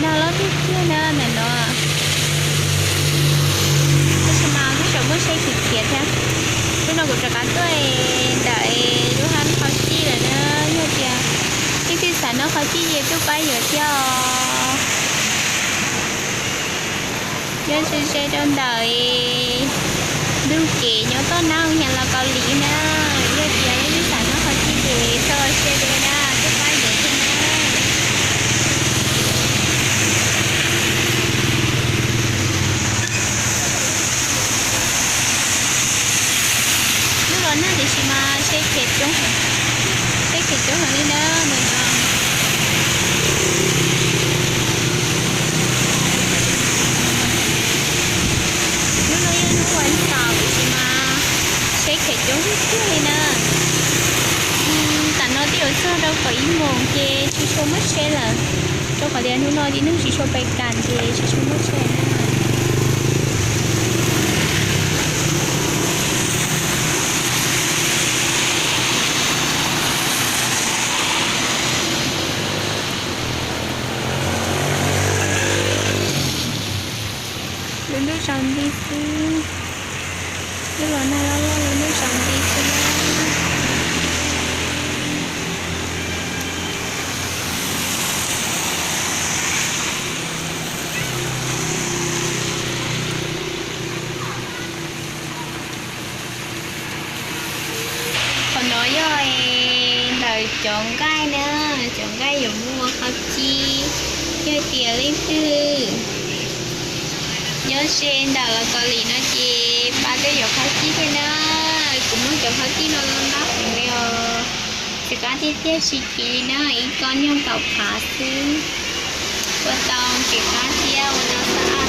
Loj tiag tiag na ntawm no. Tab sis mas kuj tseem muaj tsheb khiav khiav thiab. Hnub no kuv rov qab tuaj ntawm lub hab qhov cij lawm na. Yog tias leej twg xav noj qhov cij ces tuaj pab yuav thiab os. Nyob ze ze rau ntawm ntug kev nyob tom Naj Hoo Hias los Kaus Lim na. Yog tias leej twg xav noj qhov cij ces txhob ua siab deb na, tuaj pab yuav thiab na. Lub los nag tiam sis mas tsheb khiav coob, tsheb khiav coob heev li na ntawm no. Hnub no yog hnub ua ib xaus tiam sis mas tsheb khiav coob tiag tiag li na. Tam no twb yuav txog rau kaum ib moos ces tsis tshua muaj tsheb lawm, rau qhov tias hnub no tib neeg tsis tshua pes kam ces tsis tshua muaj tsheb na. Lub ntuj tsaus nti xwb. Lub los nag loj loj, lub ntuj tsaus nti xwb na. Qhov no yog ntawm cov nqaij na, cov nqaij yuav muaj qhov cib. Yog tias leej twg nyob ze ntawm los Kaus Lim no ces pab tuaj yuav qhov cib thiab na. Kuv muab cov qhov cib no los ntab heev li os. Tsis qab tiag tiag, tsis kim li na, ib kob nyuag kaum phav xwb. Ua tau tsis qab thiab, ua tau xab a